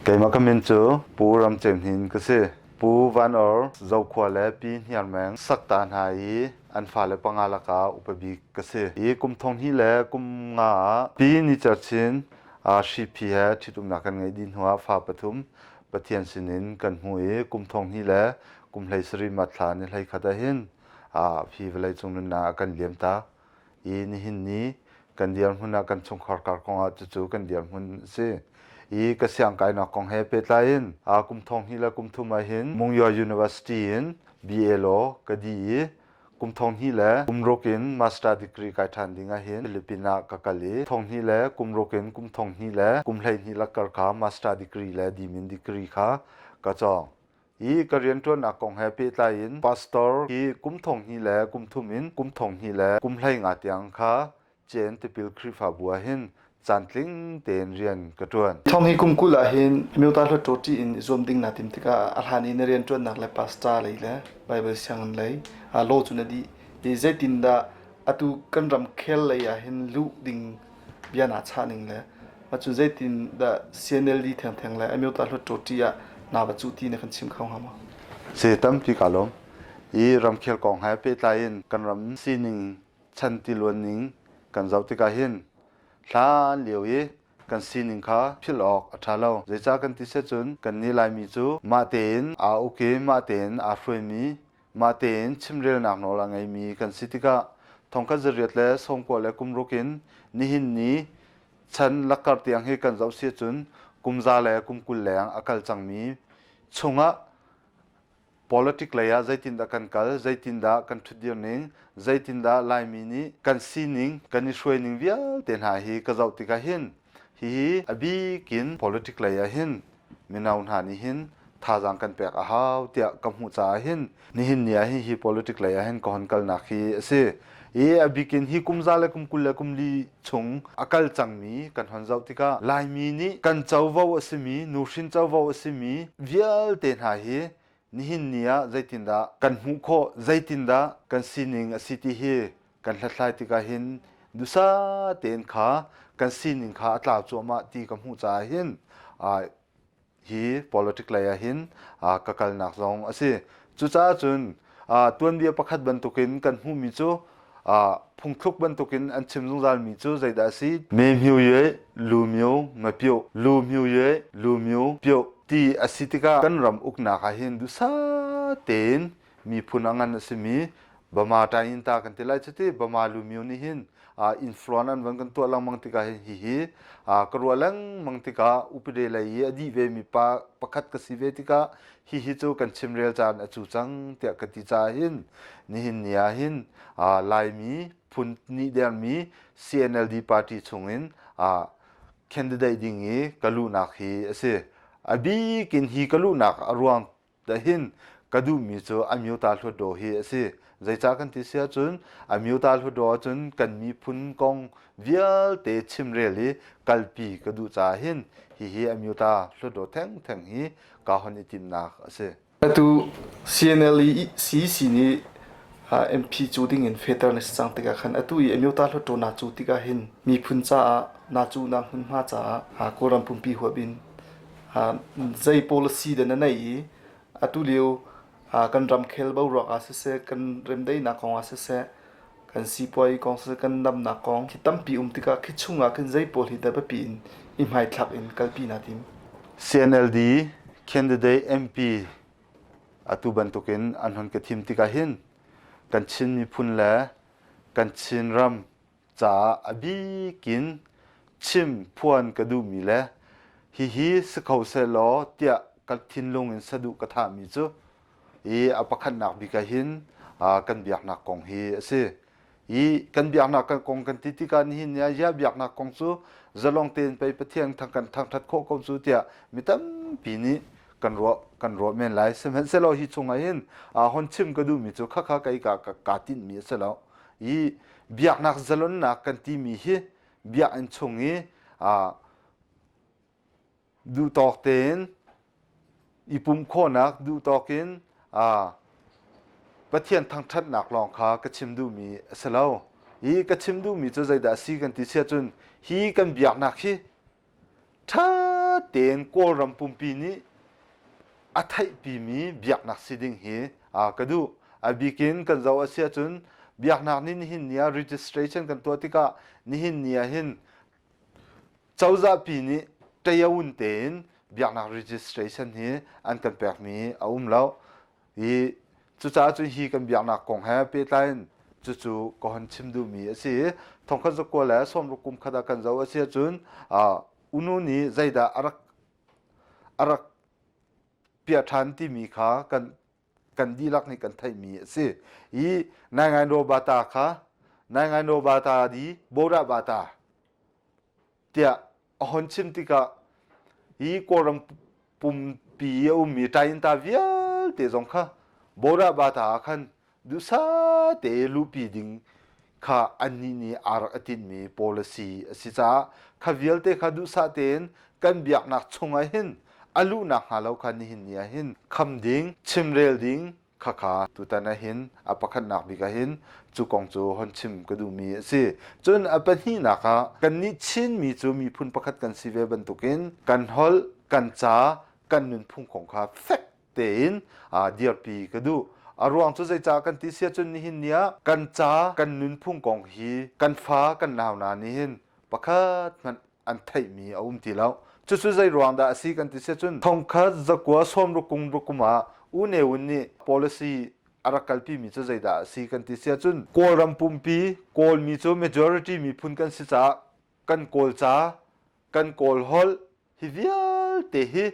Keimah ka min cu Pu Ram Cem Hnin ka si. Pu Van Or, Zokhua le Pi Hniar Meng sakta hna i an fale panga lakah upa bik ka si. I kum thonghnih le kum nga ah Pi Ni Cer Chin Hriphi he ṭhitumnak kan ngeih dih hnuah fa pathum Pathian sinin kan hmu i kum thonghnih le kum 17 March thla ni 11 ahhin hi vawleicung nunnak a kan liamtak. I nihin ni kan dirhmun ah kan chungkhar kar kongah cucu kan dirhmun a si. I ka siangkainak kong he pehtlai in kum thonghnih le kum thum ahhin Mungyaw University in BA Law ka dih i kum thonghnih le kum ruk in master degree kai ṭhan ding ahhin Philippines ah ka kal i thonghnih le kum ruk in kum thonghnih le kum 12 lakkar kha master degree le dimin degree kha ka cawng. Hi ka rianṭuannak kong he pehtlai in pastor hi kum thonghnih le kum thum in kum thonghnih le kum 15 tiang kha CN Tipil Khrihfabu ah hin caantling tein rian ka ṭuan. Thong hi kum 20 ah hin Amyota Hluttaw ṭih in i zuam ding naa tim tikah a hlan i na rianṭuannak le pastor lei le Baibal sianginn lei law cu na dih. I zeitindah atu kan ramkhel lei ah hin luh ding bia naa chah ning le Cun zeitindah CNLD thengtheng le Amyota Hluttaw ṭih ah naa va cuh ti na kan chim kho hnga maw? Si tampi kaa lawm. Hi ramkhel kong he pehtlai in kan ram sining chan tiluan ning kan zoh tikah hin hlan lio i kan sining kha philh awk a ṭha lo. Zeicah kan ti cun kannih Laimi cu mah tein aa uk i mah tein aa hruaimi, mah tein chimrelnak nawl a ngeimi kan si tikah thongkhat zariat le sawmkua le kum ruk in nihin ni Chan lakkar tiang hi kan zoh si cun kum za le kum 20 leng a kal cangmi chungah politic lei ah zeitindah kan kal, zeitindah kan ṭhutdir ning, zeitindah Laimi nih kan sining, kan i hruai ning vialte hna hi ka zoh tikah hin hihi a bik in politic lei ah hin mino hna nih hin thazaang kan pek a hau tiah ka hmuh caah hin nihin ni ah hin hi politic lei ah hin ka hon kalnak hi a si. I a bik in hi kum za le kum 20 le kum li chung a kal cangmi kan hon zoh tikah Laimi nih kan covo a simi nuhrin covo a simi vialte hna hi nihin ni ah zeitindah kan hmuh khawh zeitindah kan sining a si ti hi kan hlathlai tikah hin dusa tein kha kan sining kha a tlau cuahmah ti ka hmuh caah hin hi politic lei ah hin ka kalnak zong a si. Cucaah cun tuanbia pakhat bantukin kan hmuhmi cu phungthluk bantukin an chim zungzalmi cu zeidah a si? Me myu ye lu myu ma pyo lu myu ye lu myu pyo ti a si tikah kan ram uknak ah hin duhsah tein miphun a ngan a simi Bama Tainta kan ti lai cuti Bama Lumio nih hin influence an van kan tuah lengmang tikah hin hihi ka ruah lengmang tikah upade lei i a dih ve mi pa pakhat ka si ve tikah hihi cu kan chimrel caan a cu cang tiah ka ti caah hin nihin ni ah hin Laimi phun nih dermi CNLD party chungin candidate ding i ka luhnak hi a si. A bik in hi ka luhnak a ruang Dahin ka duhmi cu Amyota Hluttaw hi a si. Zeicah kan ti si ahcun Amyota Hluttaw ahcun kan miphun kong vialte chimrel i kalpi ka duh caah hin hihi Amyota Hluttaw thengtheng hi kaa hon i timhnak a si. Atu CNL CEC nih MP cu ding in fehter na si cang tikah khan atu i Amyota Hluttaw naa cu tikah hin miphun caah naa cuhnak hmunhma caah Kawlram pumpi huap in Zei policy dah na neih i atu lio kan ramkhel boruak ah siseh, kan remdaihnak kong ah siseh, kan sipuai kong siseh, kan damnak kong khi tampi um tikah khi chungah khin zei pawl hi dah biapi in i hmaithlak in kalpi naa tim? CNLD candidate MP atu bantukin an hon ka thim tikah hin kan Chin miphun le kan Chinram caah a bik in chim phuan ka duhmi le hihi si kho sehlaw tiah ka thinlung in saduh ka thahmi cu i a pakhatnak bik ah hin kan biaknak kong hi a si. I kan biaknak kong kan ti tikah nihin ni ah ya biaknak kong cu zalong tein pei Pathian thang kan thangṭhat khawh ko cu tiah mi tampi nih kan ruah kan ruah men lai. Sihmanhsehlaw hi chungah hin hon chim ka duhmi cu khakha kei ka kaa tinhmi a si lo. I biaknak zalonnak kan timi hi biakinn chung i duhtawk tein i pumh khawhnak duhtawk in Pathian thangṭhatnak lawng kha ka chim duhmi a si lo. I ka chim duhmi cu zeidah a si kan ti si ahcun hi kan biaknak hi ṭha tein Kawlram pumpi nih a theihpimi biaknak si ding hi ka duh. A bikin kan zoh a si ahcun biaknak nih nihin ni ah registration kan tuah tikah nihin ni ah hin cozahpi nih ṭayaun tein biaknak registration hi an kan pekmi a um lo. I cucaah cun hi kan biaknak kong he pehtlai in cucu ka hon chim duhmi a si i thongkhat zakua le sawmruk kum khat ah kan zoh a si ahcun unu nih zeidah a rak piah ṭhan timi kha kan dihlak nih kan theihmi a si. I Naingaino Bata kha Naingaino Bata di Bodah Bata tiah a hon chim tikah hi Kawlram pumpi i a ummi ṭainta vialte zong kha Bodah Bata ah khan duhsah te luhpi ding kha annih nih aa rak a tinhmi policy a si caah kha vialte kha duhsah tein kan biaknak chungah hin a luhnak hnga lo kha nihin ni ah hin kham ding, chimrel ding khakha tutan ah hin a pakhatnak bik ah hin cu kong cu hon chim ka duhmi a si. Cun a pahnihnak ah kannih Chinmi cu miphun pakhat kan si ve bantukin kan holh, kan ca, kan nunphung kong kha fek tein dirpi ka duh. A ruang cu zeicah kan ti sia cun nihin ni ah kan ca kan nunphung kong hi kan fa kan nau hna nih hin pakhat hmanh an theihmi a um ti lo. Cucu zei ruang dah a si kan ti sia cun thongkhat zakua sawmruk kum rukum ah U Ne Win nih policy a rak kalpimi cu zeidah a si kan ti sia cun Kawlram pumpi Kawlmi cu majority miphun kan si caah kan Kawl ca kan Kawl holh Hi vialte hi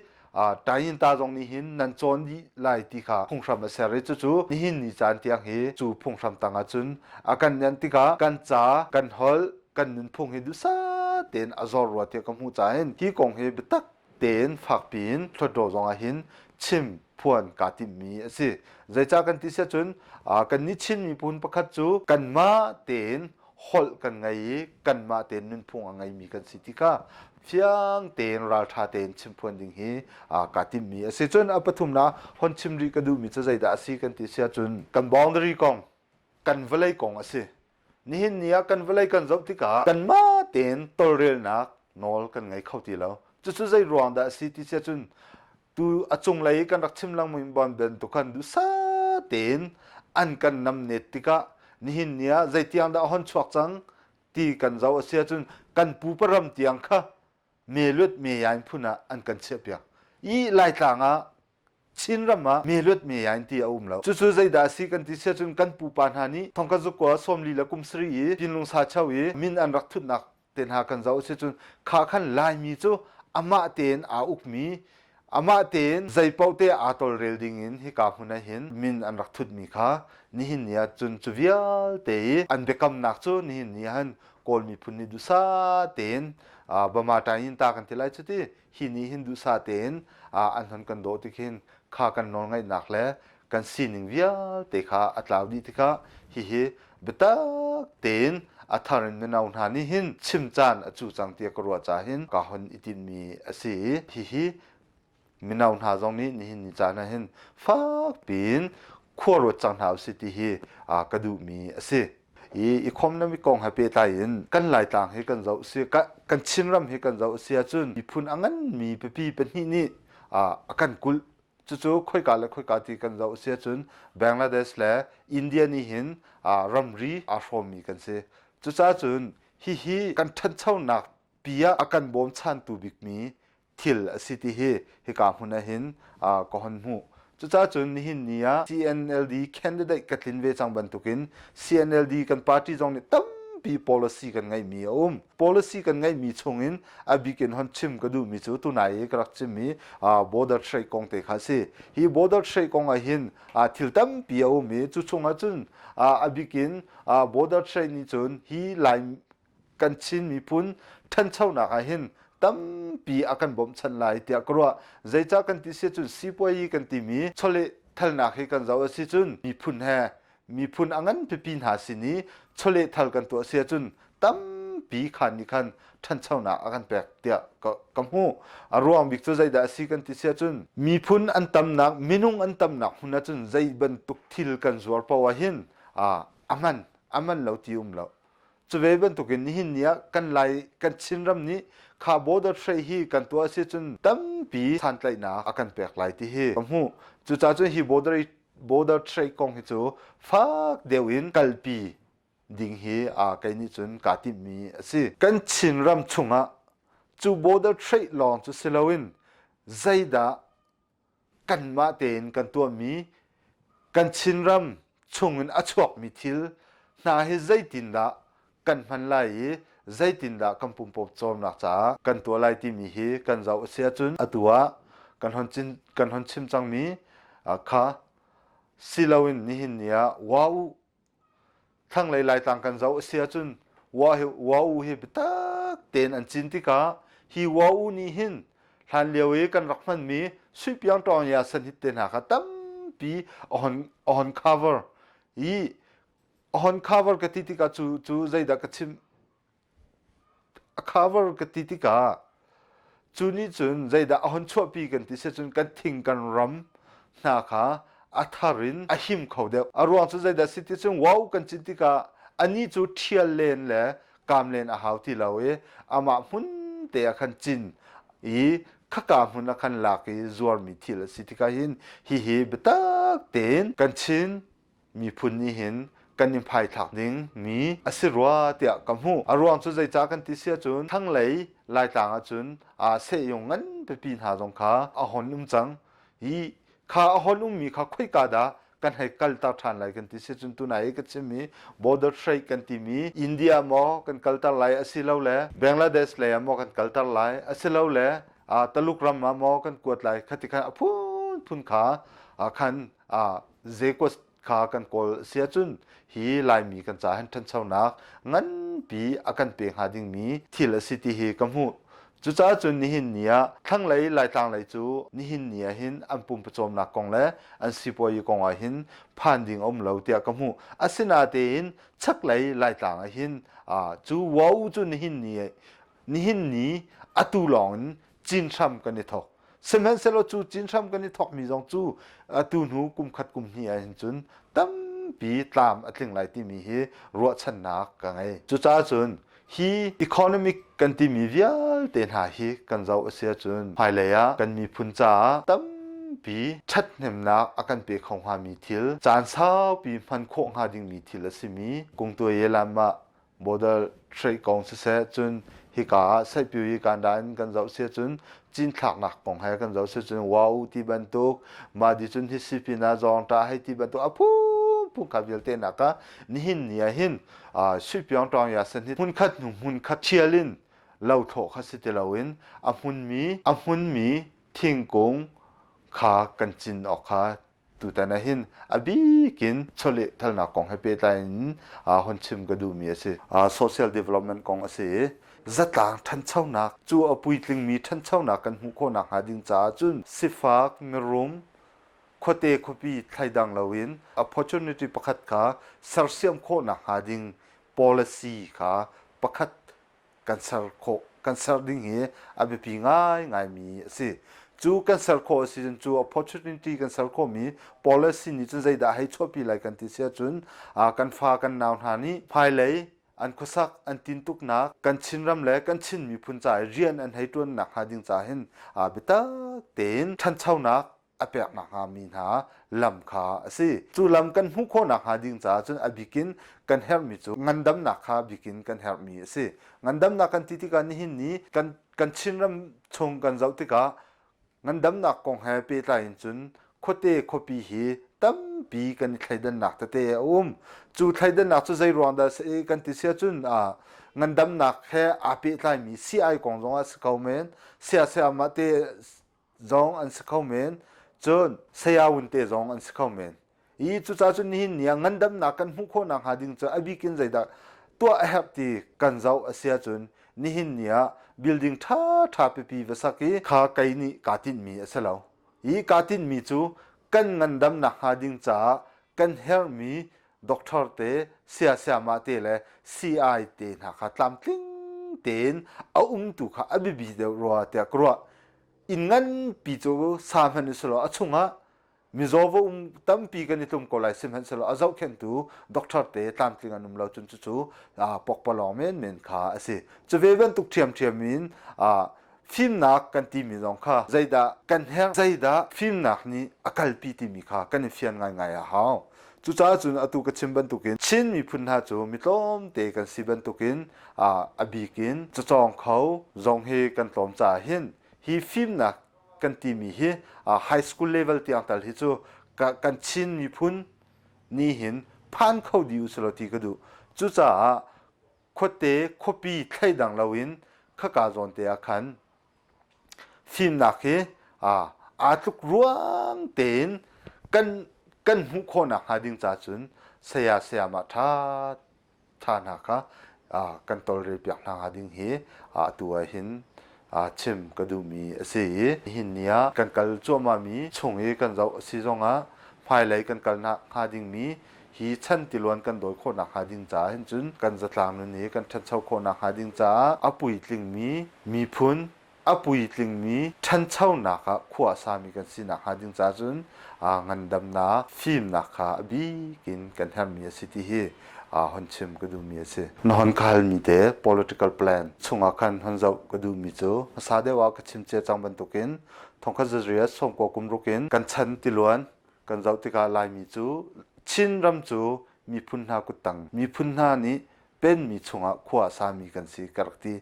Tayinta zong nih hin nan cawn dih lai ti kha phunghram a ser i cucu nihin ni caan tiang hi cu phunghram tangah cun a kan nenh tikah kan ca, kan holh, kan nunphung hi duhsah tein a zor rua tiah ka hmuh caah hin hi kong hi biatak tein fakpi in Hluttaw zong ah hin chim phuan kaa timhmi a si. Zeicah kan ti siah cun kannih Chin miphun pakhat cu kanmah tein holh kan ngei i kanmah tein nunphung a ngeimi kan si tikah fiang tein ralṭha tein chimphuan ding hi kaa timhmi a si. Cun a pathumnak hon chim rih ka duhmi cu zeidah a si kan ti si ahcun kan boundary kong, kan vawlei kong a si. Nihin ni ah kan vawlei kan zoh tikah kanmah tein tolrelnak nawl kan ngei kho ti lo. Cucu zei ruang dah a si ti si ahcun tu a cunglei i kan rak chim lengmang bantuk khan duhsah tein an kan namnet tikah nihin ni ah zeitiang dah a hon chuak cang ti kan zoh a si ahcun kan pupa ram tiang kha meluat meyain phun ah an kan chiahpiak. I Laitlang ah Chinram ah meluat meyain ti a um lo. Cucu zeidah a si kan ti si ahcun kan pupa hna nih thongkhat zukua sawmli le kum sarih i Pinlung Sacheu i min an rak thutnak te hna kan zoh si cun kha khan Laimi cu amah tein aa ukmi amah tein zeipaoh te aa tawlrel ding in hika hmun ah hin min an rak thutmi kha nihin ni ah cun cu vialte i an biakamnak cu nihin ni ah hin Kawl miphun nih duhsah tein Bama Tayin ta kan ti lai cu ti hi ni hin duhsah tein an hon kan dawh tik hin kha kan nawlngaihnak le kan sining vialte kha a tlau dih tikah hihi biatak tein a thar in mino hna nih hin chim caan a cu cang tiah ka ruah caah hin ka hon i tinhmi a si i hihi mino hna zong nih nihin ni caan ah hin fak piin khua ruat cang hna usih ti hi ka duhmi a si. I economic kong he pehtlai in kan Laitlang hi kan zoh si kan Chinram hi kan zoh si ahcun miphun a nganmi pipi pahnih nih a kan kulh. Cucu khoika le khoika ti kan zoh si ahcun Bangladesh le India nih hin ramri aa hrawmmi kan si. Cucaah cun hihi kan ṭhanchonak pi ah a kan bawmchantu bikmi thil a si ti hi hika hmun ah hin ka hon hmuh. Cucaah cun nihin ni ah CNLD candidate ka tlin ve cang bantukin CNLD kan party zong nih tampi policy kan ngeihmi a um. Policy kan ngeihmi chungin a bik in hon chim ka duhmi cu tunai i ka rak chimmi border trade kong te kha a si. Hi border trade kong ah hin thil tampi a um i cu chungah cun a bik in border trade nih cun hi Lai kan Chin miphun ṭhanchonak ah hin tampi a kan bawmhchanh lai tiah ka ruah. Zeicah kan ti si cun sipuayi kan timi chawleh thalnak hi kan zoh a si cun miphun he miphun a ngan pipi hna sin i chawleh thal kan tuah si ahcun tampi khan nih khan ṭhanchonak a kan pek tiah ka hmuh. A ruang bik cu zeidah a si kan ti si ahcun miphun an tamnak minung an tamnak hmun ahcun zei bantuk thil kan zuar paoh ah hin a man a man lo ti um lo. Cu ve bantukin nihin ni ah kan Lai kan Chinram nih kha border trade hi kan tuah si cun tampi santlaihnak a kan pek lai ti hi ka hmuh. Cucaah cun hi border border trade kong hi cu fak deuh in kalpi ding hi a kei nih cun kaa timhmi a si. Kan Chinram chungah cu border trade lawng cu si loin zeidah kanmah tein kan tuahmi kan Chinram chungin a chuakmi thil hna hi zeitindah kan hman lai i zeitindah kan pumpawp cawmnak caah kan tuah lai timi hi kan zoh a si ahcun atu ah kan hon cin kan hon chim cangmi kha si loin nihin ni ah wow Thlanglei Laitlang kan zoh a si ahcun wa hi wa-u hi biatak tein an cin tikah hi wa-u nih hin hlan lio i kan rak hmanmi suipiang tawng ya sanhit te hna kha tampi a hon a hon cover i a hon cover ka ti tikah cu cu zeidah ka chim A cover ka ti tikah cu nih cun zeidah a hon chuahpi kan ti si cun kan thing kan ram hna kha a thar in a him kho deuh. A ruang cu zeidah si ti cun wow kan cin tikah anih cu ṭhial len le kaam len a hau ti lo i amah hmun te ah khan cin i khaka hmun ah khan lak i zuarmi thil a si tikah hin hihi biatak tein kan Chin miphun nih hin kan in phaithlak ding mi a si rua tiah ka hmuh. A ruang cu zeicah kan ti si ahcun thlanglei Laitlang ahcun aa sehyung ngan pipi hna zong kha a hon um cang. Hi kha a hon ummi kha khoika dah kan hei kalter ṭhan lai kan ti si cun tunai i ka chimmi border trade kan timi India maw kan kalter lai asilole Bangladesh lei ah maw kan kalter lai asilole Taluk ram ah maw kan kuat lai khati khan a phunphun kha khan zeikos kha kan kawl si ahcun hi Laimi kan caah hin ṭhanchonak nganpi a kan pe hnga dingmi thil a si ti hi ka hmuh. Cucaah cun nihin ni ah thlanglei Laitlang lei cu nihin ni ah hin an pumpawcawmnak kong le an sipuayi kong ah hin phan ding a um lo tiah ka hmuh. Asinatein chaklei Laitlang ah hin cu wow cu nihin ni nihin ni atu lawng in cin hram kan i thawk. Sihmanhsehlaw cu cin hram kan i thawkmi zong cu atu hnu kum khat kum hnih ah hin cun tampi tlam a tling lai timi hi ruahchannak ka ngei. Cucaah cun hi economic kan timi vialte hna hi kan zoh a si ahcun hmailei ah kan miphun caah tampi ṭhathnemnak a kan pe kho hngami thil, caan saupi hman khawh hnga dingmi thil a simi kungtuai lam ah border trade kong siseh cun hika ah Saihpyu Uganda in kan zoh si cun cinthlaknak kong he kan zoh si cun wow ti bantuk mah di cun hi sipin ah zawng ṭa hei ti bantuk a phunphun kha vialte nak ah nihin ni ah hin Suipyong ṭawng ya san hi hmunkhat hnu hmunkhat ṭhial in lo thlawh kha si ti loin a hmunmi a hmunmi thingkung kha kan cin awk kha Tutan ah hin a bik in chawlehthalnak kong he pehtlai in hon chim ka duhmi a si. Social development kong a si i zatlang ṭhanchonak cu a puitlingmi ṭhanchonak kan hmuh khawh nakhnga ding caah cun sifak mirum khuate khuapi thleidang loin opportunity pakhat kha sersiam khawh nakhnga ding policy kha pakhat kan ser khawh kan ser ding hi a biapi ngaingaimi a si. Cu kan ser khawh a si cun cu opportunity kan ser khawhmi policy nih cun zeidah hei chuahpi lai kan ti si ahcun kan fa kan nau hna nih hmailei an khuasak an tintuknak kan Chinram le kan Chin miphun ca i rian an hei ṭuannak hnga ding ca hin biatak tein ṭhanchonak a pek nakhnga mi hna lam kha a si. Cu lam kan hmuh khawh nakhnga ding caah cun a bikin kan herhmi cu ngandamnak kha bikin kan herhmi a si. Ngandamnak kan ti tikah nihin ni kan kan Chinram chung kan zoh tikah ngandamnak kong he pehtlai in cun khuate khuapi hi tampi kan i thleidannak tete a um. Cu thleidannak cu zei ruang dah si kan ti si ahcun ngandamnak he aa pehtlaimi sii-ai kong zong ah si ko men, siaseh mah te zong an si kho men cun sayawun te zong an si kho men i cucaah cun nihin ni ah ngandamnak kan hmuh khawh nakhnga ding cu a bik in zeidah tuah a herh ti kan zoh a si ahcun nihin ni ah building ṭha ṭha pipi va sak i kha kei nih kaa tinhmi a si lo i kaa tinhmi cu kan ngandam nakhnga ding caah kan herhmi doctor te siasiamah te le CI te hna kha tlamtling tein a umtu kha a biapi deuh rua tiah ka ruah inn nganpi cu sa hmanh usulaw a chungah Mizaw va um tampi kan i tlum ko lai sihmanhsehlaw a zohkhenhtu doctor te tlamtling an um lo cun cucu pokpalawng menmen kha a si. Cu ve bantuk ṭhiamṭhiam in fimnak kan timi zong kha zeidah kan herh, zeidah fimnak nih a kalpi timi kha kan i fian ngaingai a hau. Cucaah cun atu ka chim bantukin Chin miphun hna cu mi tlawmte kan si bantukin a bik in cacawng kho zong hi kan tlawm caah hin hi fimnak kan timi hi high school level tiang tal hi cu kan Chin miphun nih hin phan kho dih usulaw ti ka duh. Cucaah khuate khuapi thleidang loin khaka zawn te ah khan fimnak hi aa tluk ruang tein kan kan hmuh khawhnak hnga ding ca cun saya sayamah ṭha ṭha hna kha kan tawlrel piak hna hnga ding hi atu ah hin chim ka duhmi a si i nihin ni ah kan kal cuahmahmi chung i kan zoh a si zongah hmailei kan kal hnga dingmi hi chan tiluan kan dawi khawhnak hnga ding caah hin cun kan zatlang nun hi kan ṭhancho khawhnak hnga ding caah a puitlingmi miphun a puitlingmi ṭhanchonak ah khua a sami kan sinak hnga ding caah cun ngandamnak fimnak kha a bik in kan herhmi a si ti hi hon chim ka duhmi a si. Na hon ka halmi te political plan chungah khan hon zoh ka duhmi cu hmasa deuh ah ka chim cia cang bantukin thongkhat zariat sawmkua kum ruk in kan chan tiluan kan zoh tikah Laimi cu Chin ram cu miphun hna kuttang miphun hna nih penmi chungah khua a sami kan si ka rak ti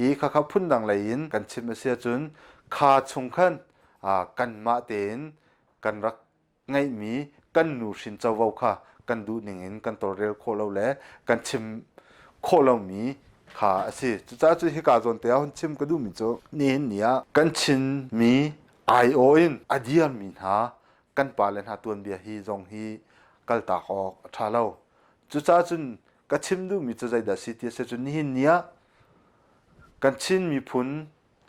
i khakha phundang lei in kan chim a si ahcun kha chung khan kanmah tein kan rak ngeihmi kan nu hrin covo kha kan duh ning in kan tawlrel khawh lo le kan chim khawh lomi kha a si. Cucaah cu hika zawn te ah hun chim ka duhmi cu nihin ni ah kan Chinmi aiawh in a dirmi hna kan pale hna tuanbia hi zong hi kaltak awk a ṭha lo. Cucaah cun ka chim duhmi cu zeidah si ti a si cun nihin ni ah kan Chin miphun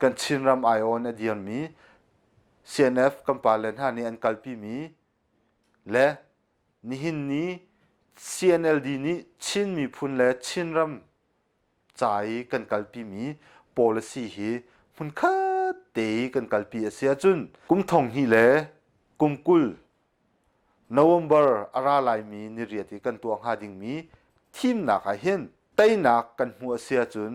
kan Chinram aiawh in a dirmi CNF kan pale hna nih an kalpimi le nihin ni CNLD nih Chin miphun le Chinram ca i kan kalpimi policy hi hmunkhat te i kan kalpi a si ahcun kum thong hnih le kum 20 November a ra laimi niriat i kan tuah hnga dingmi thimnak ah hin teinak kan hmuh a si ahcun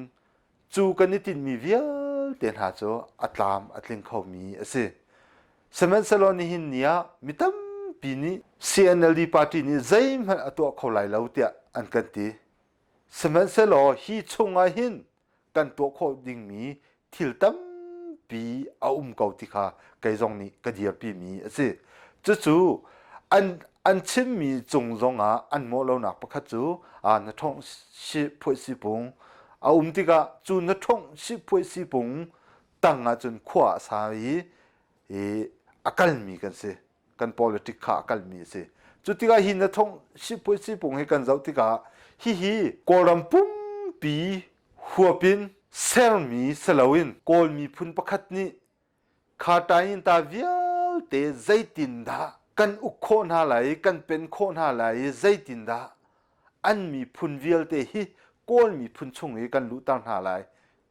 cu kan i tinhmi vialte hna cu a tlam a tling khomi a si. Sihmanhsehlaw nihin ni ah mi tampi nih CNLD party nih zeihmanh a tuah kho lai lo tiah an kan ti. Sihmanhsehlaw hi chungah hin kan tuah khawh dingmi thil tampi a um ko ti kha kei zong nih ka dirpimi a si. Cucu an, an chimmi cung zongah an mawh lonak pakhat cu na ṭhawng phuai sipung a um tikah cu na ṭhawng phuai sipung tang ahcun khua a sa i, i a kalmi kan si. Kan politic kha a kalmi a si. Cu tikah hi na thong sipung hi kan zoh tikah hihi Kawlram pumpi huapin sermi si loin Kawl miphun pakhat nih kha tayin ta vialte zeitindah kan uk khawh hna lai kan pen khawh hna lai zeitindah an miphun vialte hi Kawl miphun chung i kan luhter hna lai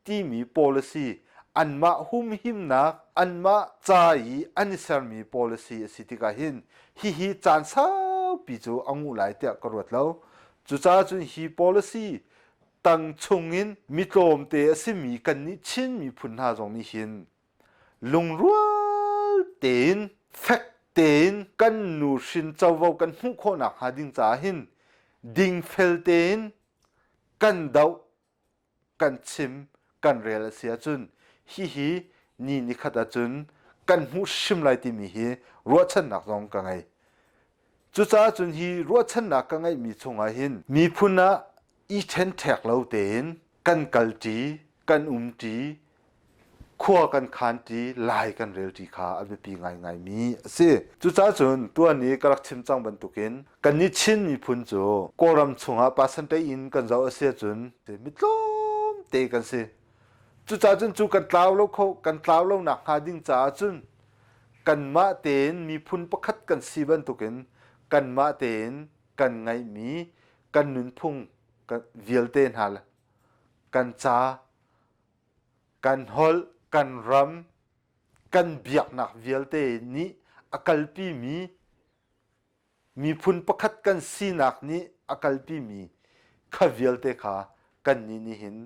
timi policy anmah humhimnak anmah ca i an i sermi policy a si tikah hin hihi caan saupi cu a nguh lai tiah ka ruat lo. Cucaah cun hi policy tang chungin mi tlawmte a simi kannih Chin miphun hna zong nih hin lungrual tein fek tein kan nuhrin covo kan hmuh khawhnak hnga ding caah hin dingfel tein kan doh kan chim kan rel a si ahcun hihi ni nikhat ahcun kan hmuh hrim lai timi hi ruahchannak zong ka ngei. Cucaah cun hi ruahchannak ka ngeihmi chungah hin miphun ah i ṭhenṭhek lo tein kan kalṭi, kan umṭi, khua kan khanṭi, lai kan relṭi kha a biapi ngaingaimi a si. Cucaah cun tuan i ka rak chim cang bantukin kannih Chin miphun cu Kawlram chungah percentage in kan zoh a si ahcun mi tlawmte kan si. Cucaah cun cu kan tlau lo kho kan tlau lo nak hnga ding caah cun kanmah tein miphun pakhat kan si bantukin kanmah tein kan ngeihmi kan nunphung vialte hna le kan ca kan holh kan ram kan biaknak vialte nih a kalpimi. Miphun pakhat kan sinak nih a kalpimi kha vialte kha kannih nih hin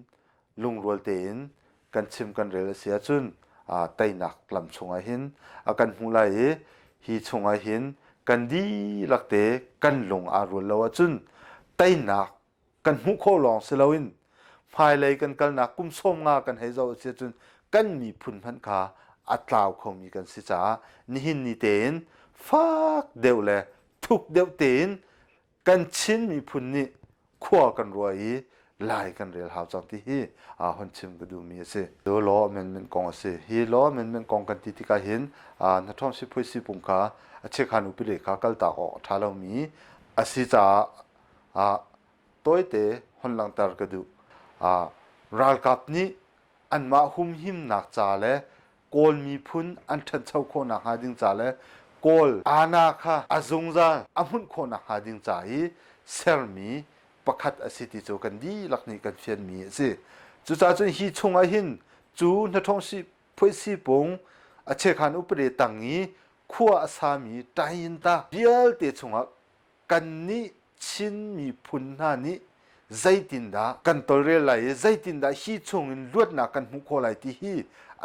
lungrual tein kan chim kan rel a si ahcun teinak lam chungah hin a kan hmuh lai i hi chungah hin kan dihlak te kan lung aa rual lo ahcun teinak kan hmuh khawh lawng si loin hmailei kan kalnak kum 50 kan hei zoh a si ahcun kan miphun hmanh kha a tlau khomi kan si caah nihin ni tein fak deuh le thuk deuh tein kan Chin miphun nih khua kan ruah i lai kan rel hau cang ti hi hon chim ka duhmi a si. Cu law amendment kong a si. Hi law amendment kong kan ti tikah hin na ṭhawng siphui sipung kha a chiakhan upile kha kaltak awk a ṭha lomi a si caah tawite hon langhter ka duh. Ralkap nih anmah humhimnak ca le Kawl miphun an ṭhancho khawh nakhnga ding ca le Kawl aana kha a zungzal a hmunh khawh nakhnga ding ca i sermi pakhat a si ti cu kan dihlak nih kan fianmi a si. Cucaah cun hi chungah hin cu hnaṭhawng phuaisipung a chekhan upade tang i khua a sami ṭayinta vialte chungah kannih Chin miphun hna nih zeitindah kan tolrel lai i zeitindah hi chungin luatnak kan hmuh khawh lai ti hi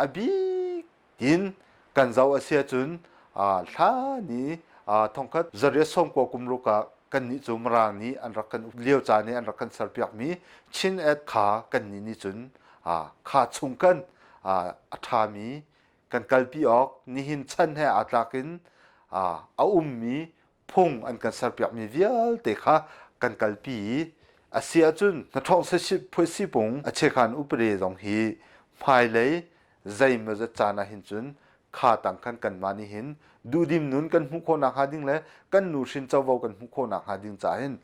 a bik in kan zoh a si ahcun hlan i thongkhat zariat sawmkua kum ruk ah kannih cu Mirang nih an rak kan uk lio caan i an rak kan serpiakmi Chin Act kha kannih nih cun kha chung kan a ṭhami kan kalpi awk nihin chan he aa tlak in a ummi phung an kan serpiakmi vialte kha kan kalpi i a si ahcun hnaṭhawng phuaisipung a chekhan upade zong hi hmailei zeimawzat caan ah hin cun kha tang khan kanmah nih hin duhdim nun kan hmuh khawh nakhnga ding le kan nuhrin covo kan hmuh khawh nakhnga ding caah hin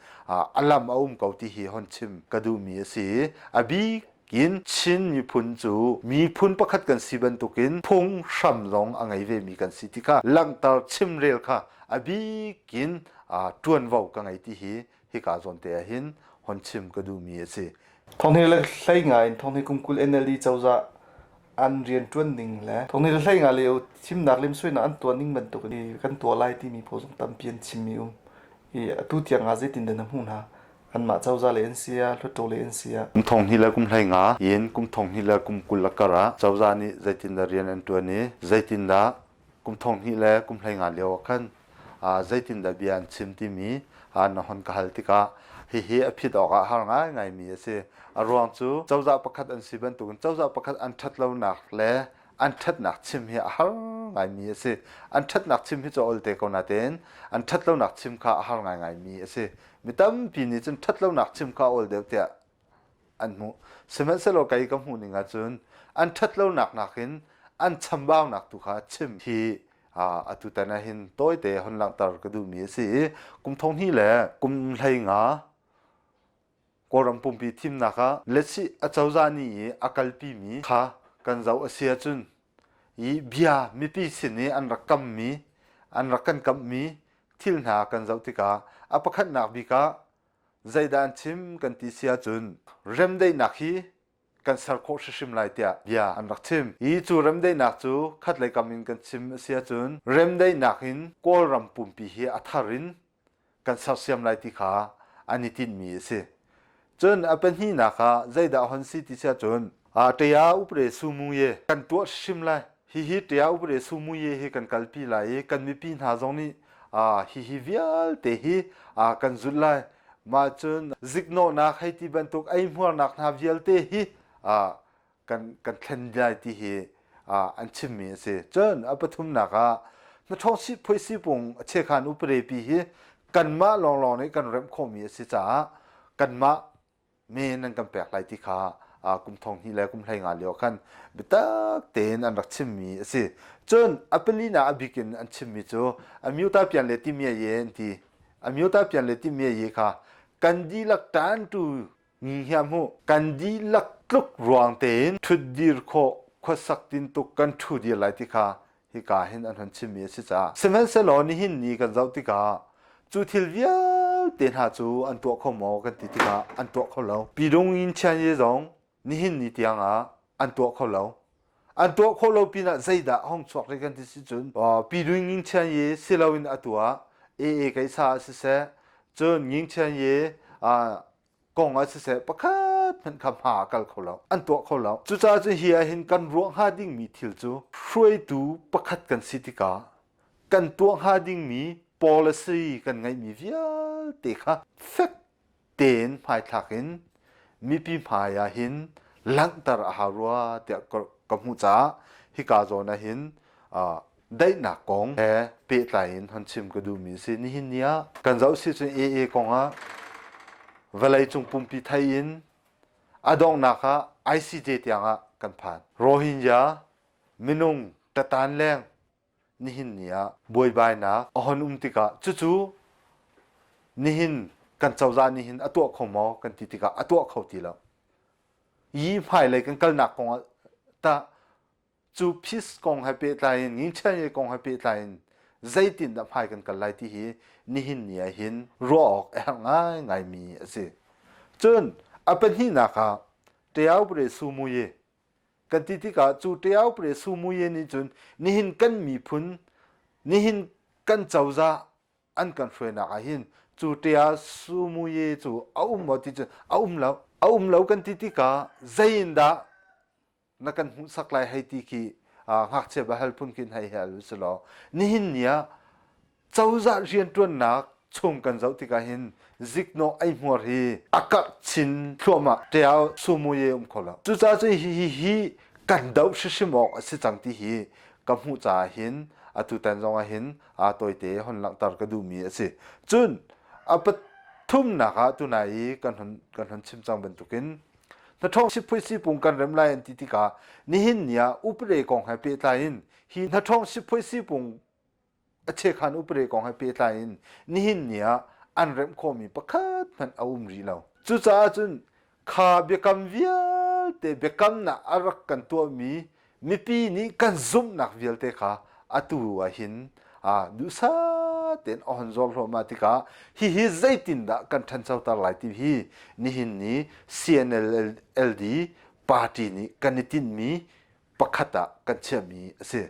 a lam a um ko ti hi hon chim ka duhmi a si i a bik in Chin miphun cu miphun pakhat kan si bantukin phung hram zong a ngei vemi kan si ti kha langhter chimrel kha a bikin ṭuanvo ka ngei ti hi hika zawn te ah hin hon chim ka duhmi a si. Thonghni le hlei nga in thonghni kum 20 NLD cozah an rianṭuan ning le thonghni le hlei nga lio thimnak lemsoinak an tuah ning bantuk in kan tuah lai timi pawl zong tampi an chimmi um. I atu tiang ah zeitin dah na hmuh hna? Anmah cozah le an si ah, hluttaw le an si ah. Kum 20 le kum 15 in kum 20 le kum 20 a kar ah cozah nih zeitindah rian an ṭuan i zeitindah kum 20 le kum 15 lio ah khan zeitindah bia an chim timi na hon ka hal tikah hihi a phit awk ah har ngaingaimi a si. A ruang cu cozah pakhat an si bantukin cozah pakhat an ṭhat lonak le an ṭhatnak chim hi a har ngaimi a si. An ṭhatnak chim hi cu a olte ko natein an ṭhatlonak chim kha a har ngaingaimi a si. Mi tampi nih cun ṭhatlonak chim kha a ol deuh tiah an hmuh. Sihmanhsehlaw kei ka hmuh ning ahcun an ṭhatlonak nakin an chambaunak tu kha chim hi atutan ah hin tawite hon langhter ka duhmi a si i kum 20 le kum 15 Kawlram pumpi thimnak ah letsih acozah nih i a kalpimi kha kan zoh a si ahcun i bia mipi sin i an rak kammi an rak kan kamhmi thil hna kan zoh tikah a pakhatnak bik ah zeidah an chim kan ti si ahcun remdaihnak hi kan ser khawh hrimhrim lai tiah bia an rak chim. Hi cu remdaihnak cu khatlei kam in kan chim a si ahcun remdaihnak in Kawlram pumpi hi a thar in kan sersiam lai ti kha an i tinhmi a si. Cun a pahnihnak ah zeidah hon si ti si ahcun ṭaya upre sumu ye kan tuah hrim lai. Hihi ṭaya upre sumu ye hi kan kalpi lai i kan mipi hna zong nih hihi vialte hi kan zulh lai. Mah cun ziknawhnak hei ti bantuk eihmuarnak hna vialte hi kan kan thlen lai ti hi an chimmi a si. Cun a pathumnak ah hnaṭhawng phuaisipung a chekhan uparepi hi kanmah lawnglawng nih kan remh khawhmi a si caah kanmah men an kan pek lai ti kha kum 20 le kum 15 lio khan biatak tein an rak chimmi a si. Cun a palinak a bik in an chimmi cu amyuta pian le timia ye an ti. Amyuta pian le timia ye kha kan dihlak ṭantu Ngiam u, kan dihlak tluk ruang tein ṭhutdir khawh khuasak tintuk kan ṭhu dir lai ti kha hika hin an hun chimmi a si caah sihmanhsehlaw nihin ni kan zoh tikah cu thil vialte hna cu an tuah kho maw kan ti tikah an tuah kho lo. Pidung in Chianye zong nihin ni tiang ah an tuah kho lo. An tuah khawh lo pinah zeidah hong chuak rih kan ti si cun Pidung in Chianye si loin atu ah AA keisa ah siseh, cun Ngingchian ye kong ah siseh pakhat hmanh kha hma a kal kho lo, an tuah kho lo. Cucaah cun hi ah hin kan ruah hnga dingmi thil cu hruaitu pakhat kan si tikah kan tuah hnga dingmi policy kan ngeihmi vialte kha fek tein hmaithlak in mipi hmai ah hin langhter a hau rua tiah ka hmuh caah hika zawn ah hin daihnak kong he pehtlai in hon chim ka duhmi a si. Nihin ni ah kan zoh si cun AA kong ah vawleicung pumpi thei in a donghnak ah ICJ tiang ah kan phan. Rohingya minung tatan leng nihin ni ah buaibainak a hon um tikah cucu nihin kan cozah nih hin a tuah kho maw kan ti tikah a tuah kho ti lo. Yi hmailei kan kalnak kong ah tah cu peace kong he pehtlai in ngingchian kong he pehtlai in zeitindah hmai kan kal lai ti hi nihin ni ah hin ruah awk a herh ngaingaimi a si. Cun a pahnihnak ah Ṭiaupre Sumuye kan ti tikah cu Ṭiaupre Sumuye nih cun nihin kan miphun nihin kan cozah an kan hruainak ah hin cu Ṭia Sumuye cu a um maw ti cun a um lo. A um lo kan ti tikah zei in dah na kan hmuhsak lai hei ti khi ngakchia bahal phun khin hei hal u law nihin ni ah cozah rianṭuannak chung kan zoh tikah hin ziknawh eihmuar hi a karh chin thluahmah ṭiao sumuye um kho lo. Cucaah cun hi hi kan doh hrimhrim awk a si cang ti hi ka hmuh caah hin atutan zong ah hin tawite hon langhter ka duhmi a si. Cun a pathumnak ah tunai i kan hon kan hon chim cang bantukin Hnaṭhawng siphuaisi pung kan rem lai an ti tikah nihin ni ah upade kong he pehtlai in hi hnaṭhawng siphuaisi pung a chekhan upade kong he pehtlai in nihin ni ah an remh khawhmi pakhat hmanh a um rih lo. Cucaah cun kha biakam vialte biakamnak a rak kan tuahmi mipi nih kan zumhnak vialte kha atu ah hin duhsah tein a hon zor hluahmah tikah hihi zeitindah kan ṭhanchoter lai ti hi nihin ni CNLD party nih kan i tinhmi pakhat ah kan chiahmi a si.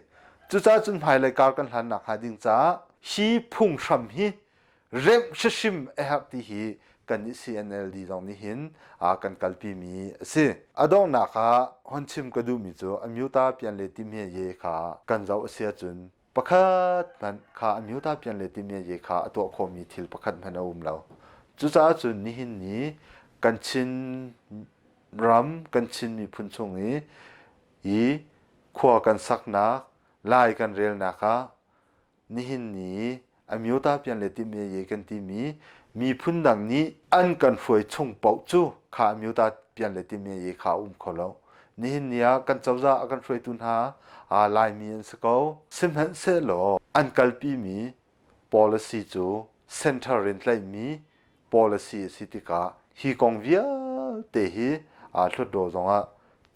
Cucaah cun hmailei kar kan hlannak hnga ding caah hi phunghram hi remh hrimhrim a herh ti hi kan nih CNLD zong nih hin kan kalpi mi a si. A donghnak ah hon chim ka duhmi cu Amyota pian le timhe ye kha kan zoh a si ahcun pakhat hmanh kha Amyota pian le timhe ye kha a tuah khawhmi thil pakhat hmanh a um lo. Cucaah cun nihin ni kan Chin ram kan Chin miphun chung i i khua kan saknak lai kan relnak ah nihin ni Amyota pian le timye ye kan timi miphun dang nih an kan hruai chung paoh cu kha Amyota pian le timye ye kha a um kho lo. Nihin ni ah kan cozah a kan hruaitu hna Laimi an si ko. Sihmanhsehlaw an kalpimi policy cu center in tlaihmi policy a si tikah hi kong vialte hi Hlutdaw zongah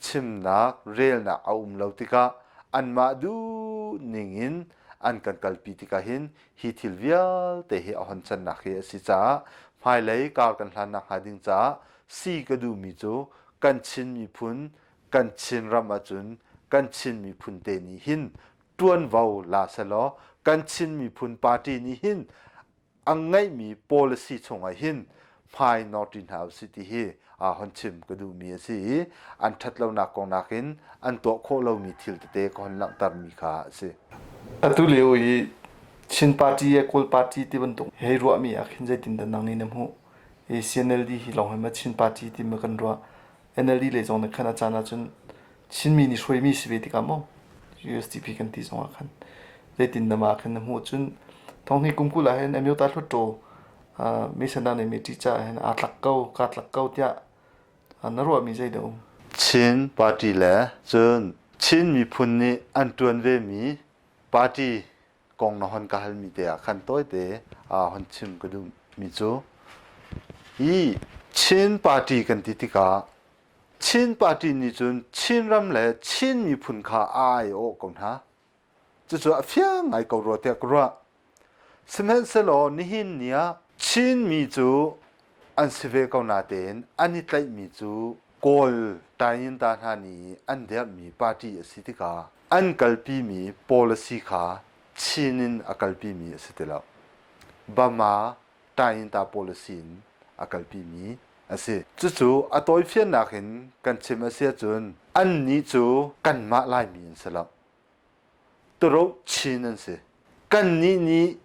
chimnak, relnak a um lo tikah anmah duh ning in an kan kalpi tikah hin hi thil vialte hi a hon cannak hi a si caah hmailei kar kan hlannak hnga ding caah si ka duhmi cu kan Chin miphun kan Chin ram ahcun kan Chin miphun te nih hin ṭuanvo la selaw kan Chin miphun party nih hin a ngeihmi policy chungah hin hmai nawrṭi hna usih ti hi hon chim ka duhmi a si i an ṭhatlonak kong nakin an tuah khawh lomi thil tete ka hon langhtermi kha a si. Atu lio i Chin party le Kawl party ti bantuk hei ruahmi ah khin zeitindah nang nih na hmuh? I CNLD hi lawng hi ma Chin party ti ma kan ruah? NLD lei zong nih khan a caan ahcun Chinmi nih hruaimi si ve tikah maw USDP kan ti zongah khan zeitin na mah khan na hmuh cun thonghni kum 20 ah hin Amyota Hluttaw Misana nih mi ṭih caah hin aa tlak ko kaa tlak ko tiah na ruahmi zei dah um? Chin party le cun Chin miphun nih an ṭuan vemi party kong na hon ka halmi te ah khan tawite hon chim ka duhmi cu hi Chin party kan ti tikah Chin party nih cun Chinram le Chin miphun kha a aiawh ko hna. Cucu a fiang ngai ko rua tiah ka ruah. Sihmanhsehlaw nihin ni ah Chinmi cu an si ve ko natein an i tlaihmi cu Kawl Tainta hna nih an derhmi party a si tikah an kalpimi policy kha Chin in a kalpimi a si ti lo. Bama Tayinta policy in a kalpimi a si. Cucu a tawifiannak in kan chim a si ahcun annih cu kanmah Laimi an si lo. Turo Chin an si. Kannih nih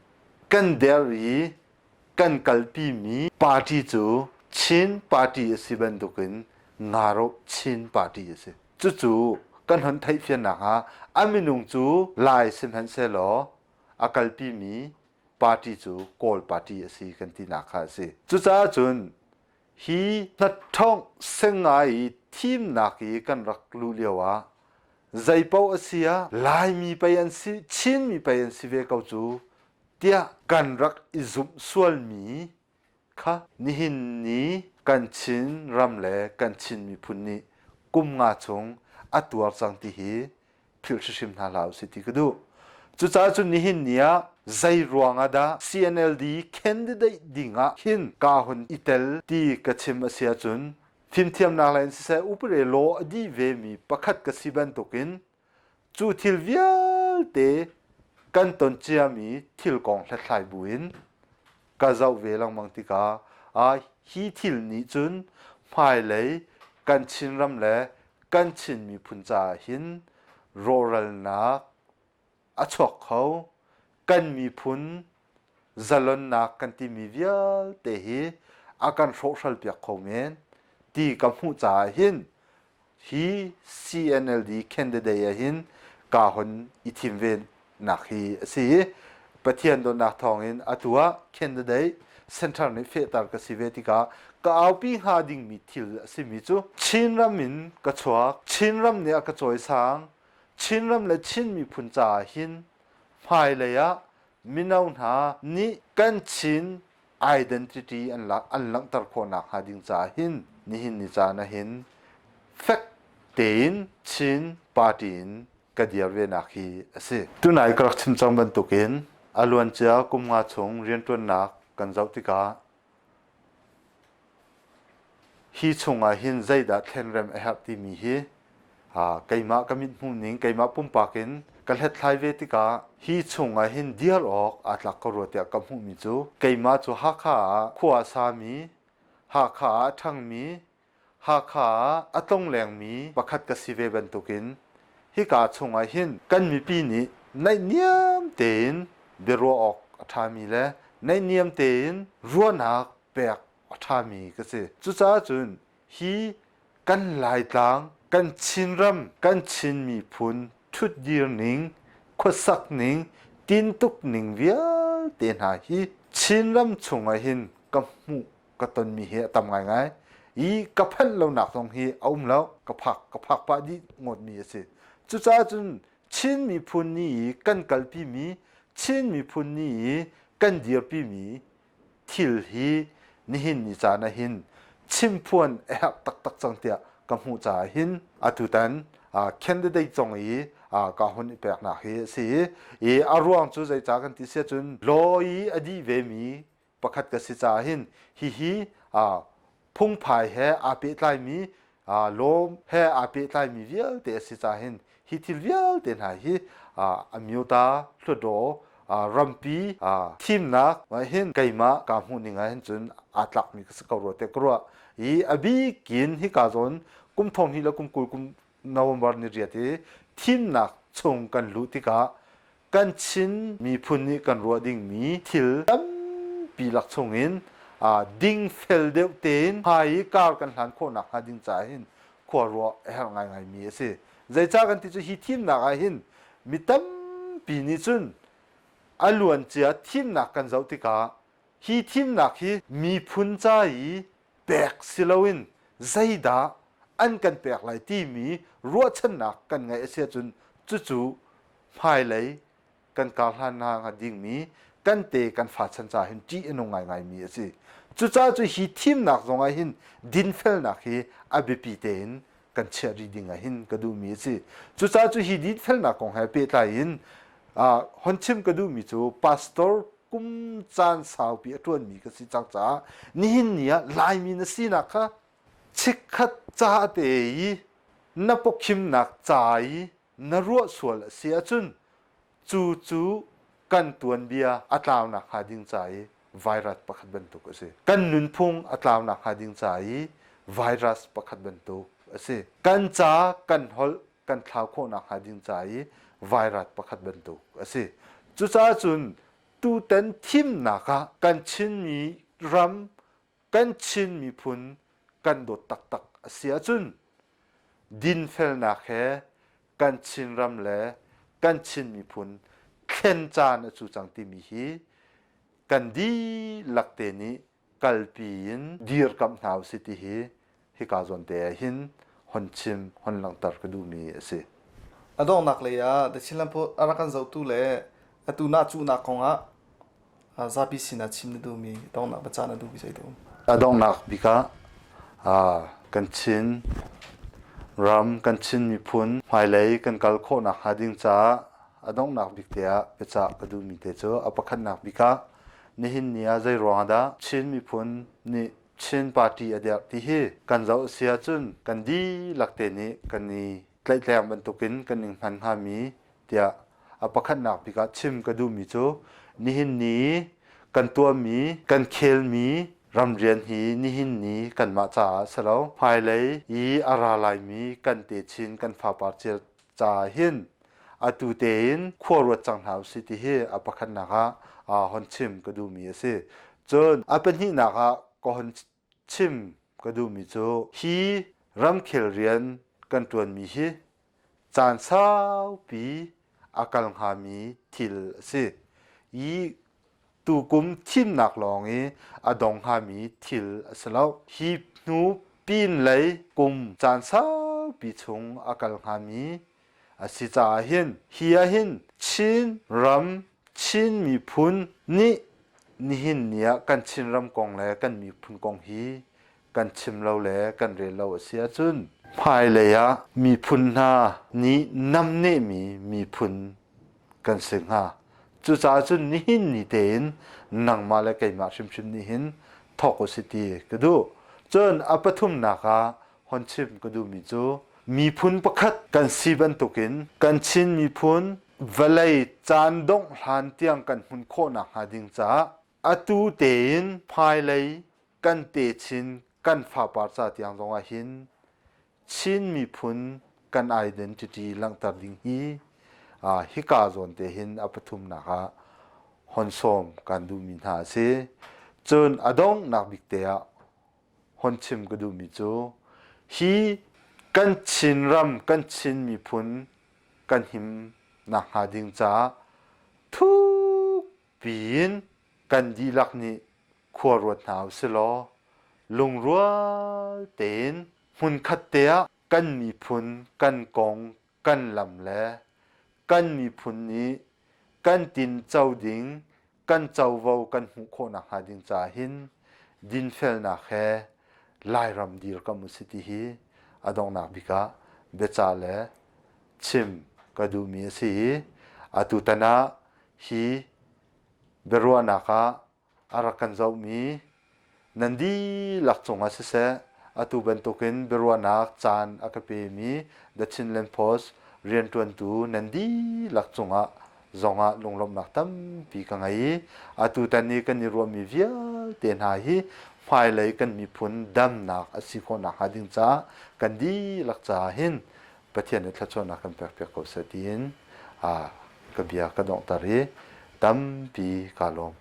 kan der i kan kalpimi party cu Chin party a si bantukin Ngaro Chin party a si. Cucu kan hon theihfiannak ah a minung cu Lai sihmanhsehlaw a kalpimi party cu Kawl party a si kan tinak kha a si. Cucaah cun hi hnaṭhawngh sengai i thimnak i kan rak luh lio ah zeipaoh a si ah Laimi pei an si, Chinmi pei an si ve ko cu tiah kan rak i zumh sualmi kha nihin ni kan Chin ram le kan Chin miphun nih kum nga chung a tuar cang ti hi philh hrimhrim hna hlah usih ti ka duh. Cucaah cun nihin ni ah zei ruang ah dah CNLD candidate ding ah hin kaa hun i tel ti ka chim a si ahcun fimthiamnak lei in siseh upade law a dih vemi pakhat ka si bantukin cu thil vialte kan ton ciami thil kong hlathlai buin ka zoh ve lengmang tikah ah hi thil nih cun hmailei kan Chinram le kan Chin miphun caah hin rawhralnak a chuak kho. Kan miphun zalonnak kan timi vialte hi a kan hrawhhral piak kho men ti ka hmuh caah hin hi CNLD candidate ah hin kaa hon i thim ve nak hi a si i Pathian dawtnak thawngin atu ah candidate center nih fehter ka si ve tikah ka aupi hnga dingmi thil a simi cu Chinram in ka chuak, Chinram nih a ka cawisang, Chinram le Chin miphun caah hin hmailei ah mino hna nih kan Chin identity an lak an langhter khawhnak hnga ding caah hin nihin ni caan ah hin fek tein Chin party in ka dir ve nak hi a si. Tunai ka rak chim cang bantukin a luancia kum nga chung rianṭuannak kan zoh tikah Hi chungah hin zeidah thlenrem a herh timi hi keimah ka mithmuh ning, keimah pumpak in ka hlethlai ve tikah hi chungah hin dir awk aa tlak ko rua tiah ka hmuhmi cu keimah cu Hakha ah khua a sami, Hakha ah a ṭhangmi, Hakha ah a tlonglengmi pakhat ka si ve bantukin hika chungah hin kan mipi nih naihniam tein biaruah awk a ṭhami le naihniam tein ruahnak pek a ṭhami ka si. Cucaah cun hi kan Laitlang, kan Chinram, kan Chin miphun ṭhutdir ning, khuasak ning, tintuk ning vialte hna hi Chinram chungah hin ka hmuh ka tonmi hi a tam ngaingai. I ka phanh lonak zong hi a um lo. Ka phak ka phak pah dih ngawtmi a si. Cucaah cun Chin miphun ni i kan kalpimi, Chin miphun ni i kan dirpimi thil hi nihin ni caan ah hin chimphuan a herh taktak cang tiah ka hmuh caah hin atutan candidate zong i ka hun i peknak hi a si i a ruang cu zeicah kan ti si ahcun law i a dih vemi pakhat ka si caah hin hihi phungphai he aa pehtlaimi lawm he aa pehtlaimi vialte a si caah hin hi thil vialte hna hi amyota Hluttaw rampi thimnak hin keimah kaa hmuh ning ah hin cun aa tlakmi ka si ko rua tiah ka ruah i a bikin hika zawn kum thong hnih le kum 20 kum November ni riat i thimnak chung kan luh tikah kan Chin miphun nih kan ruah dingmi thil tampi lak chungin dingfel deuh tein hmai i kar kan hlan khawhnak hnga ding caah hin khua ruah a herh ngaingaimi a si. Zeicah kan ti cu hi thimnak ah hin mi tampi nih cun a luancia thimnak kan zoh tikah hi thimnak hi miphun ca i pek si loin zeidah an kan pek lai timi ruahchannak kan ngeih a si ahcun cucu hmailei kan karhlan hna dingmi kan te kan fa chan ca hin ṭih a nung ngaingaimi a si. Cucaah cu hi thimnak zongah hin dinfelnak hi a biapi tein kan chiah rih ding ah hin ka duhmi a si. Cucaah cu hi dinfelnak kong he pehtlai in hon chim ka duhmi cu pastor kum caan saupi a ṭuanmi ka si cang caah nihin ni ah Laimi na sinak kha chikkhat ca te i na pawkhimnak ca i na ruah sual a si ahcun cu cu kan tuanbia a tlaunak hnga ding ca i virus pakhat bantuk a si. Kan nunphung a tlau nakhnga ding ca i virus pakhat bantuk a si. Kan ca kan holh kan thlau khawh nakhnga ding ca i virus pakhat bantuk a si. Cucaah cun tutan thimnak ah kan Chinmi ram kan Chin miphun kan dawt taktak a si ahcun dinfelnak he kan Chinram le kan Chin miphun thlen caan a cu cang timi hi kan dihlak te nih kalpi in dirkamh hna usih ti hi hika zawn te ah hin hon chim hon langhter ka duhmi a si. A donghnak lei ah The Chinland Post a rak kan zohtu le atu na cuhnak kong ah zapi sinah chim na duhmi donghnak biaca na duhmi zei dah um? A donghnak bik ah kan Chin ram kan Chin miphun hmailei kan kal khawhnak hnga ding caah a donghnak bik te ah biacah ka duhmi te cu a pakhatnak bik ah nihin ni ah zei ruang dah Chin miphun nih Chin party a derh ti hi kan zoh si ahcun kan dihlak te nih kan i tlaihtleng bantukin kan ing hman hngami tiah a pakhatnak bik ah chim ka duhmi cu nihin ni kan tuahmi kan khelmi ramrian hi nihin ni kanmah caah si lo hmailei i a ra laimi kan techin kan fapar cia caah hin atu tein khua ruat cang hna usih ti hi a pakhatnak ah hon chim ka duhmi a si. Cun a pahnihnak ah ka hon chim ka duhmi cu hi ramkhel rian kan ṭuanmi hi caan saupi a kal hngami thil a si. Hi tukum thimnak lawng i a dong hngami thil a si lo. Hi hnu pinlei kum caan saupi chung a kal hngami a si caah hin hi ah hin Chin ram Chin miphun nih nihin ni ah kan Chinram kong le kan miphun kong hi kan chim lo le kan rel lo a si ahcun hmailei ah miphun hna nih namnehmi miphun kan si hnga. Cucaah cun nihin ni tein nangmah le keimah hrimhrim nih hin thawk u si ti ka duh. Cun a pathumnak ah hon chim ka duhmi cu miphun pakhat kan si bantukin kan Chin miphun vawlei caan dongh hlan tiang kan hmun khawh nakhnga ding caah atu tein hmailei kan techin kan fapar ca tiang zongah hin Chin miphun kan identity langhter ding hi hika zawn te hin a pathumnak ah hon sawm kan duhmi hna a si. Cun a donghnak bik te ah hon chim ka duhmi cu hi kan Chinram kan Chin miphun kan him nakhnga ding caah thuk piin kan dihlak nih khua ruat hna usih law lungrual tein hmunkhat te ah kan miphun kan kong kan lam le kan miphun nih kan tinco ding kan covo kan hmuh khawh nakhnga ding caah hin dinfelnak he Lairam dirkamh usih ti hi a donghnak bik ah biacah le chim ka duhmi a si i atutan ah hi biaruahnak ah a rak kan zohmi nan dihlak cungah siseh atu bantukin biaruahnak caan a ka pemi The Chinland Post rianṭuantu nan dihlak cungah zongah lunglawmhnak tampi ka ngei i atutan i kan i ruahmi vialte hna hi hmailei kan miphun damnak a si khawh nakhnga ding caah kan dihlak caah hin Pathian nih thluachuahnak kan pekpiak ko seh tiin ka bia ka donghter i tampi kaa lawm.